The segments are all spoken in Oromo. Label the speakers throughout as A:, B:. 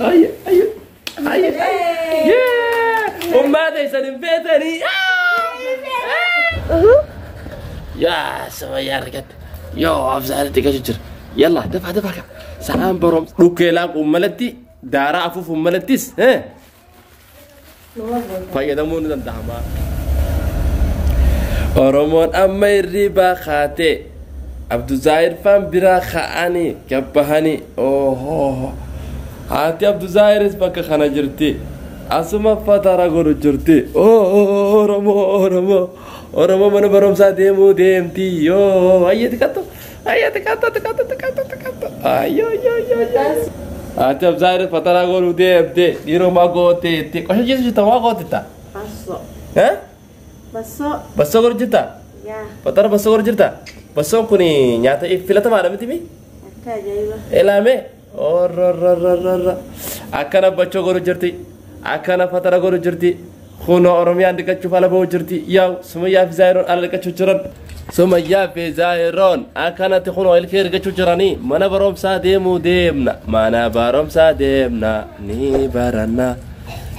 A: Ayya ayya ayya. Yee! Ummaa teessan hin beetanii. Yaa Sumayyaa argatte. Yoo Abzaayir xiqqachu jira. Yalla dafa dafa ka. Sa'aan barumsa dhukkee laaquun malatti daaraa afuufuun malattis fayyadamuu ni danda'ama. Oromoon amma hirribaa kaatee Abduzaahir faan biraa ka'anii gabbahanii ohoo haati Abduzaahiris bakka kana jirti asuma fatara godhu jirti Oromoo Oromoo Oromoo mana barumsaa deemuu deemti yoo ayya xiqqatto ayya xiqqatto xiqqatto xiqqatto xiqqatto ayyo ayyo ayyo ayyo haati Abduzaahiris fatara godhu deemte dhiiruma gooteetti qosha jeesu jirta waa gootetta
B: Basso.
A: Eh
B: Basso.
A: Bassoo godhu jirta
B: Yaa.
A: Fatara bassoo godhu jirta Bassoon kun nyaata filatamaadha miti mi?
B: Akka ajaa'iba.
A: Ilaame orrorrorrorra akkana bachoo godhu jirti akkana fatara godhu jirti kunoo Oromiyaan dhiqachuuf ala ba'u jirti yaa'u Sumayyaa fi Zaayiroon ala dhiqachuu jiran Sumayyaa fi Zaayiroon akkanatti kunoo ilkee dhiqachuu jiranii mana barumsaa deemuu deemna mana barumsaa deemna ni baranna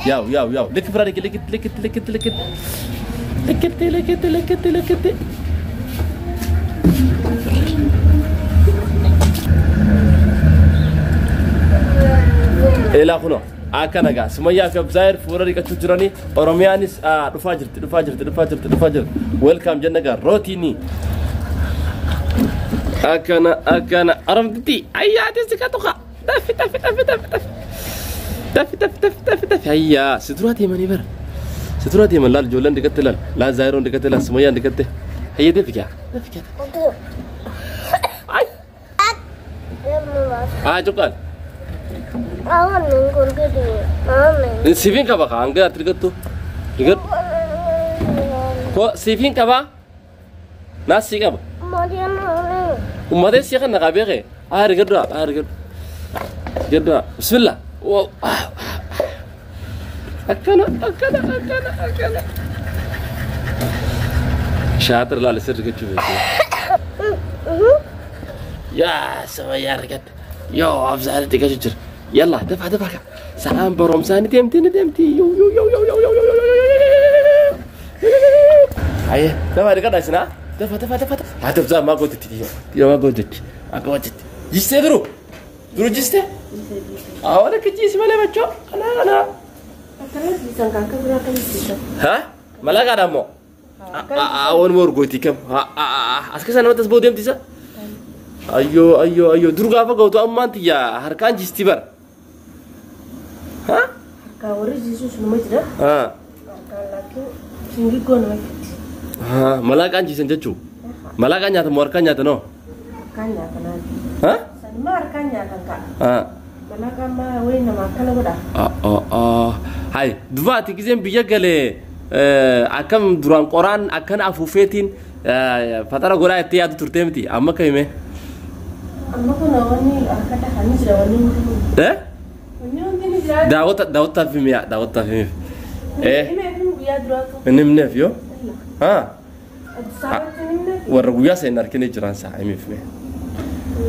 A: yaa'u yaa'u yaa'u likki bira dhiqi likkitti likkitti likkitti likkitti likkitti likkitti likkitti likkitti. Ilaa kunoo akkana gaa Sumayyaa fi Abzaayir fuula dhiqachuu jiranii Oromiyaanis dhufaa jirti dhufaa jirti dhufaa jirti dhufaa jirti welkaam jenna gaa rootiini. Akkana akkana Oromtitti ayyaati si katuqa dafi dafi dafi dafi dafi dafi dafi dafi dafi dafi ayyaa si duraa deemanii bara si duraa deeman laal ijoolleen dhiqatte laal laal Zaayiroon dhiqatte laal Sumayyaan dhiqatte hayya dafi gaa dafi gaa ay aa cuqqaal. Sifiin qaba kaa hanga ati dhiqattu dhiqadhu. Ko sifiin qaba naas sii qaba. Uummatee sii kana qabee kee haa dhiqadhu haa dhiqadhu dhiqadhu bismillah. Akkana akkana akkana akkana. Shaatir laal sirri dhiqachuu beekee. Yaa Sumayyaa argatte yoo Abzaayir dhiqachuu jira. Yalla dafa dafa ka. Sa'aan barumsaa ni deemti ni deemti. Yoo yoo yoo yoo yoo yoo yoo yoo. Aye dafa dhiqadha isinaa. Dafa dafa dafa. Haa dabzaa maa gootetti dhiyo. Dhiyo maa gootetti. Akka gootetti. Jistee duru. Duru jistee. Awwaala akka jiisi malee bachoo. Anaa anaa.
B: Akkana jiisan kan akka biraa akkana jiisan.
A: Ha? Malaqaadha ammoo. Awwan morgooti kam. As keessa namatti as ba'u deemti isa. Ayyoo ayyoo ayyoo dur gaafa gootu ammaan tiyya harkaan jiisti bara. Ha?
B: Harkaan warri jiisu sunuma jira.
A: Ha.
B: Harkaan laakiin singiggoo nama fitti.
A: Ha malaqaan jiisan jechuu. Malaqaan nyaatan moo harkaan nyaatan hoo?
B: Harkaan nyaatanaa.
A: Ha?
B: Sanuma harkaan nyaatan ka'a.
A: Ha.
B: Malaqaan maa wayii nama akkana godha.
A: Hai duba ati giseen biyya galee akkam duraan qoraan akkana afuufeetiin fatara godhaa itti yaadu turtee miti amma akka hime.
B: Amma kun wanni harka dhahanii jira wanni hundi.
A: Eh?
B: Wanni hundi ni jira.
A: Daawwata daawwataaf himi yaa daawwataaf himi. Eh
B: Himee fi guyyaa duraatu.
A: hin himneef yoo? Ha
B: Addis Ababaatti hin himneef.
A: warra guyyaa sana hin argine jiran saa himiif mee.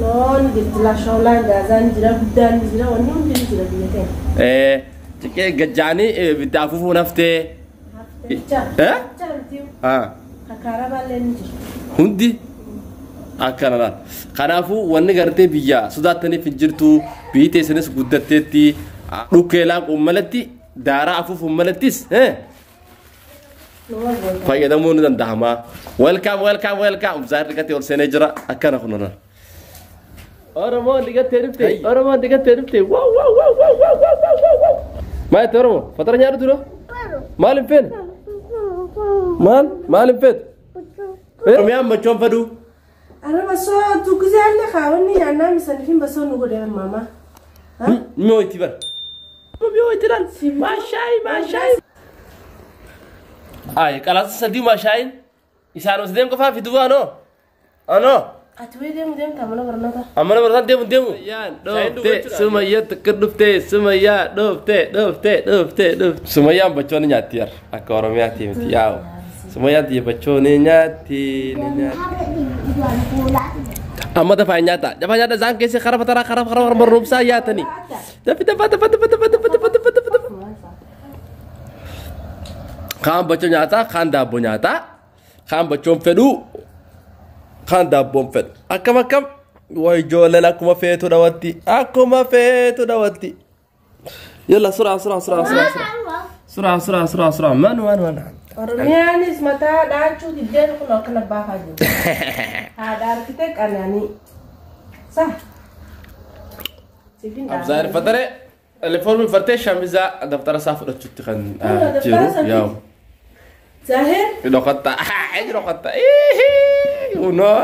B: No ni jirti laashoolaan gaazaa ni jira guddaan ni jira wanni hundi ni jira biyya teenya.
A: Eh ciqee gajjaanii ibidda afuufuu naftee.
B: Bichaa.
A: Eh?
B: Bichaa miti.
A: Ha
B: Kakaaraa baallee ni jira.
A: hundi akkana laal. Kanaafuu wanni gartee biyya sodaattaniif hin jirtu biyyi teessanis guddatteetti dhukkee laaquun malatti daaraa afuufuun malattis
B: Nama goota.
A: fayyadamuu ni danda'ama. Welcome welcome welcome. Abzaayir dhiqatee ol seenee jira akkana kun laal. Oromoon dhiqattee dhufte Oromoon dhiqattee dhufte wow wow wow wow wow wow wow wow wow. Maal itti Oromoo fatara nyaadhu dura maal hin feene maal maal hin feetu. Oromiyaan machoon faduu.
B: Arra basoo tukkisee alle kaawwanni nyaannaa misanii fi basoo nu godhe maama.
A: Mi'oo itti bara. Mi'oo itti laal. Maashaayi maashaayi. Ay qalaasa sadii maashaayin isaan os deem qofaa fiduu anoo anoo.
B: Ati wayii deemu deemta mana barnootaa.
A: Amma nama barnootaa deemu deemu. Dhufte Sumayyaa takka dhufte Sumayyaa dhufte dhufte dhufte dhufte. Sumayyaan bachoo ni nyaatti yar akka Oromiyaatti miti yaa'u. Sumayyaan tiyya bachoo ni nyaatti ni nyaatti. Amma dafaa nyaata. Dafaa nyaata isaan keessa karaa fataraa karaa karaa barumsaa yaatanii. Dafi dafaa dafaa dafaa dafaa dafaa dafaa dafaa dafaa dafaa. Kaan bachoo nyaataa, kaan daabboo nyaataa, kaan bachoon fedhuu, kaan daabboon fedhu. Akkam akkam. Way ijoolleen akkuma feetu dhawatti. Akkuma feetu dhawatti. Yalla suraa suraa suraa suraa suraa. Suraa suraa suraa suraa. Man man man.
B: Oromiyaanis mataa dhaachuu diddeen kun akkana baafaa jiru. Haadha harkitee qananii. Sa.
A: Abzaar fatare uniformii uffattee shamizaa daftara isaa fudhachuutti kan jiru yaa'u.
B: Zahir.
A: Dhokatta eenyu dhokatta kunoo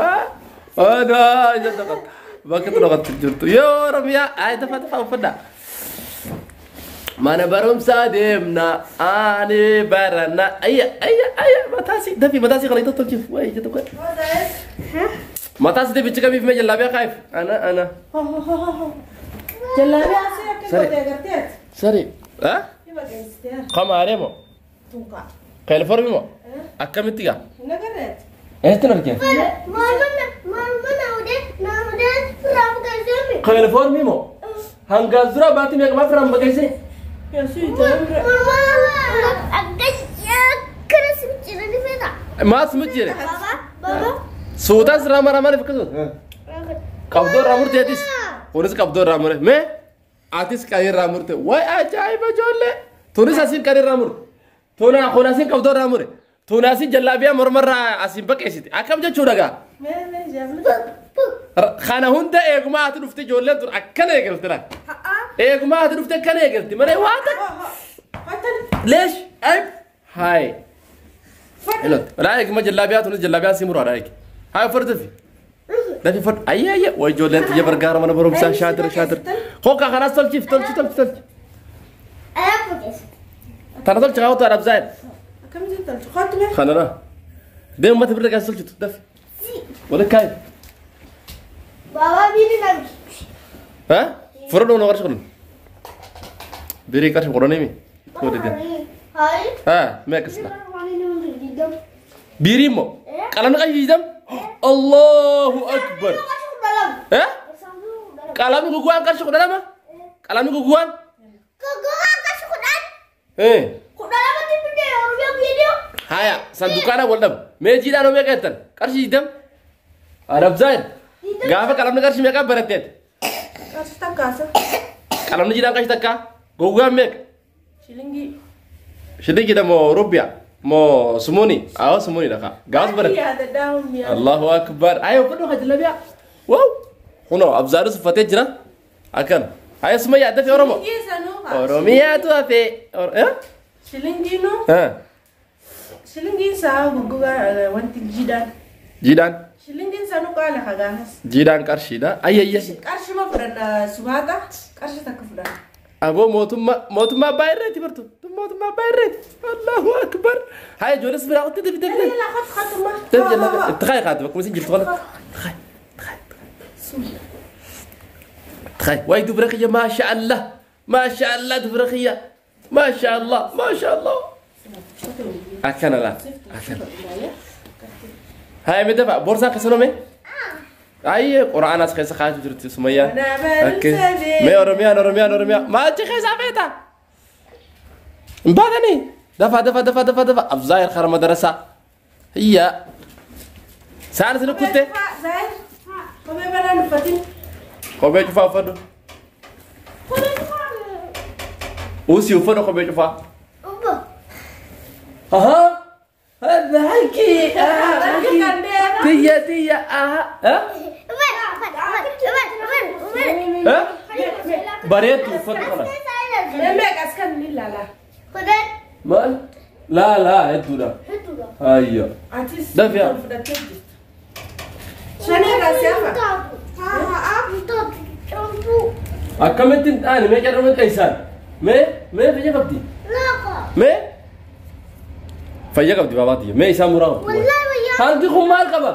A: onoo ija dhokatta bakka dhokattu jirtu yoo Oromiyaa ay dafa dafa uffadha. Mana barumsaa deemna ani barana ayya ayya ayya mataasi dafi mataasi kana itti tolchiif wayi ija tokko. Mataasi dafi chikamiif mee jallaabiyaa kaayif ana ana.
B: Jallaabiyaa asii akka goote agarteet.
A: Sari. Ah? Kama areemo.
B: Tunka.
A: Kaliformi moo? Akkamitti gaa?
B: Hin agarreet.
A: Eessatti argee? Kaliformi moo? Hangaas dura baatii meeqa maaf irraan baqeessee? Maas micciire? Suutaan sirraa maraa maaliif akkasumas? Qabdoo irraa murte atis. Kunis qabdoo irraa mure. Mee atis kan irraa murte. Wayi ajaa'iba ijoollee. Tunis asiin kan irraa mure. Tuna kun asiin qabdoo irraa mure. Tuna asiin jallaabiyaa mormarraa asiin baqeessite. Akkam jechuudha gaa? Kana hunda eegumaa ati dhufte ijoolleen tun akkana eegalte laa. Eegumaa ati dhufte akkana eegalti malee waa takka. Leesh ayib haay. Laa eeguma jallaabiyaa tunis jallaabiyaa si muraadha eegi. Haay uffatu dafi. Dafi uffatu ayyee ayyee way ijoolleen tiyya gargaara mana barumsaa shaatira shaatira. Hookaa kanaas tolchiif tolchi tolchi tolchi. Tana tolchi haa otoo adabsaa'e.
B: Akkamitti tolchi? Kottu mee.
A: Kanana. Deemu mata birra keessa tolchitu dafi. Wali kaayi.
C: Baba biri namni.
A: Ha? Fudhadhu na qarshii kudhan. Birii qarshii kudhanii mi?
C: Hayi.
A: Ha, mee akkas dha. Birii immoo qalamni qarshii digdam? Allahu akbar. Ha? Qalamni gugguwaan qarshii 12? Qalamni gugguwaan? Eh. Haya, sanduuqaana wal dhabu. Mee jiidhaan hoo meeqa jettan? Qarshii digdam? Arabzaan. Gaafa qalamni qarshii meeqa baratteet?
B: Qarshii takkaasa.
A: Qalamni jiidhaan qarshii takkaa? Gugguwaan meeqa?
B: Shilingii.
A: Shilingii moo rubbiya? Moo sumuuni? Awwa sumuuni dha kaa. Gaafas baratte.
B: Yaadadhaa humni.
A: Allahu akbar. Ayo uffadhu haa jallabiyaa. Wow. Kunoo abzaarus uffatee jira. Akkana. Ayo Sumayyaa dafee Oromoo.
B: Shilingii sanuu haa.
A: Oromiyaatu hafee. Eh?
B: Shilingii nuu.
A: Eh.
B: Shilingiin isaa guggugaa wanti jiidhaan.
A: Jiidhaan.
B: Shilingiin sanuu qaala haa gaafas.
A: Jiidhaan qarshiidha. Ayya ayya.
B: Qarshuma fudhanna subaata qarshii takka fudhanna.
A: Aboo mootummaa mootummaa abbaa irreeti bartu. Mootummaa abbaa irreeti. Allahu akbar. Haya ijoolles biraa qotti dafi dafi dafi.
B: Yalla khatu khatuma.
A: Dafi jalla itti kaayi kaatu bakkuma isin jirtu kana. Itti kaayi itti kaayi. Itti kaayi. Wayi dubra kiyya maasha Allah. Maasha Allah dubra kiyya. Maasha Allah maasha Allah. Akkana laa. Akkana. Haya mee dafa boorsaa keessa nome. Ayyee qura'aanas keessa kaa'atu jirti Sumayyaan. Mee Oromiyaan Oromiyaan Oromiyaan maachi keessaa feeta. Hin baatanii. Dafa dafa dafa dafa dafa Abzaayir kara madarasaa. Hiyya. Saan isin kutte.
B: Zahir. Kophee banaan uffatin.
A: Kophee cufaa uffadhu. Usii uffadhu kophee cufaa. Ahaa. Hanki. Tiyya tiyya aha. Bareedu uffadhu kana.
B: Meeqa as kan ni ilaala.
A: Maal? Laa laa hedduudha. Ayyo.
B: Atis
A: Dafi yaa.
B: fudhattee jirtu. Shanii irraa si hafa.
A: Akkamitti hin taane mee carraa qeessaan? Mee mee fayya qabdi? Mee fayya qabdi baabaa tiyya. Mee isaan muraa qabdi. Hanti kun maal qaba?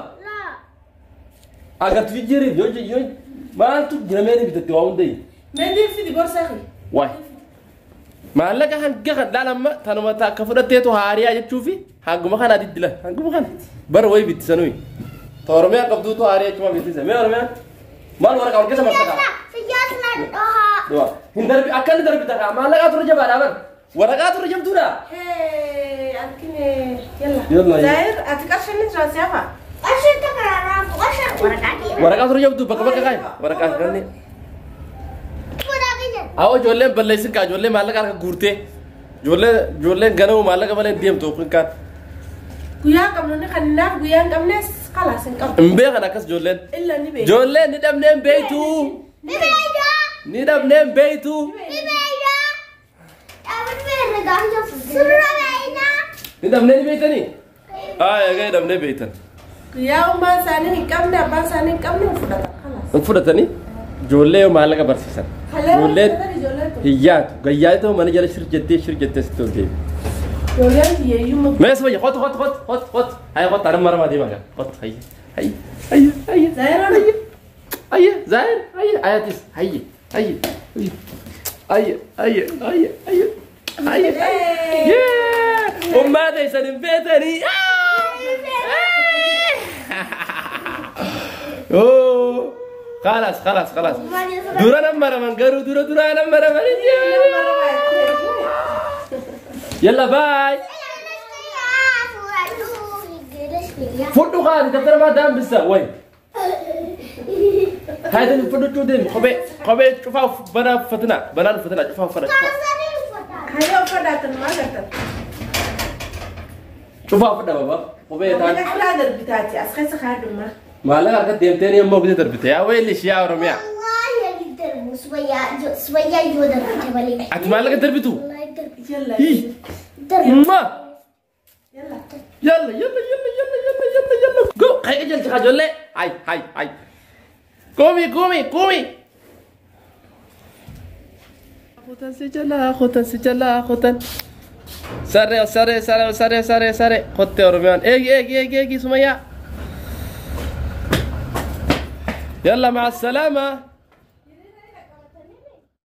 A: Agartu jijjiiriif yoo yoo maaltu jira mee ni bitatte waa hundayi.
B: Meetiin fidi borsaa kee.
A: Waay. Maallaqa hanga kan dhaala amma tanuma akka fudhatteetu haariyaa jechuufi hanguma kana diddila hanguma kana bara wayi bittisanuyi. Ta Oromiyaa qabduutu aarii achuma beeksise. Mee Oromiyaan maal waraqaa ol keessa marsataa? Du'a. Hin darbi akka inni darbi takaa maallaqaa ture jabaadha bar. Waraqaa ture jabduudha.
B: Hee, arkine yalla.
A: Yalla, yalla.
B: Zaahir ati qarshiin ni jira siyafa.
A: Waraqaa ture jabduu bakka bakka kaayi. Waraqaa kanni. Awwa ijoolleen balleessin kaa ijoollee maallaqa harka guurtee. Ijoollee ijoolleen ganamu maallaqa malee hin deemtu kun kaan.
B: Guyyaa qabnu ni kannaaf guyyaa hin qabnes kalaas hin qabnu.
A: Hin beekan akkas ijoolleen.
B: Illa ni beeku.
A: Ijoolleen ni dhabnee hin beektu. Ni dhabnee hin beektu. Ni dhabnee ni beektanii? Haa egaa ni dhabnee beektan.
B: Guyyaa ummaan isaanii hin qabne abbaan isaanii hin qabne hin fudhatan kalaas.
A: Hin fudhatanii ijoollee yoo maallaqa barsiisan. Ijoolleen
B: Ijoolleen
A: hin yaadu. Gayyaa ta'u mana jala shir jettee shir jettee sitti ol deebi.
B: ijoolleen hiyyeeyyummaa.
A: Mee sumayya qotu qotu qotu qotu qotu. Hayya qotu anam maramaa deemaa gaa. Qotu hayya hayya hayya hayya.
B: Zaahiraan
A: Hayya Zaahir hayya ayatis hayya hayya hayya hayya hayya hayya hayya. Yee! Ummaa teessan hin beetanii. Oo! خلاص خلاص خلاص. Dura nan maraman garuu dura dura nan maraman. يلا باي. Fudhu qaadi daftara maa daambisa way. Haayitani fudhachuu deemi kophee kophee cufaa banaa uffatina banaan uffatina cufaa uffadha
B: Hayyoo uffadhaatan maal gartan?
A: cufaa uffadha baba kophee taan
B: Mana firaa darbitaati as keessa kaadhummaa.
A: maallaqa harka deemteen yommuu gidee darbite yaa weellish yaa Oromiyaa ati maallaqa darbitu
B: Yalla.
A: Hii. Ma
B: Yalla.
A: yalla yalla yalla yalla yalla yalla yalla go hay qajeelchi kajoollee hay hay hay قومي قومي قومي خوتن سجلا خوتن سجلا خوتن سري سري سري سري سري سري خوتي أورميان ايجي ايجي ايجي ايجي سمية يلا مع السلامة.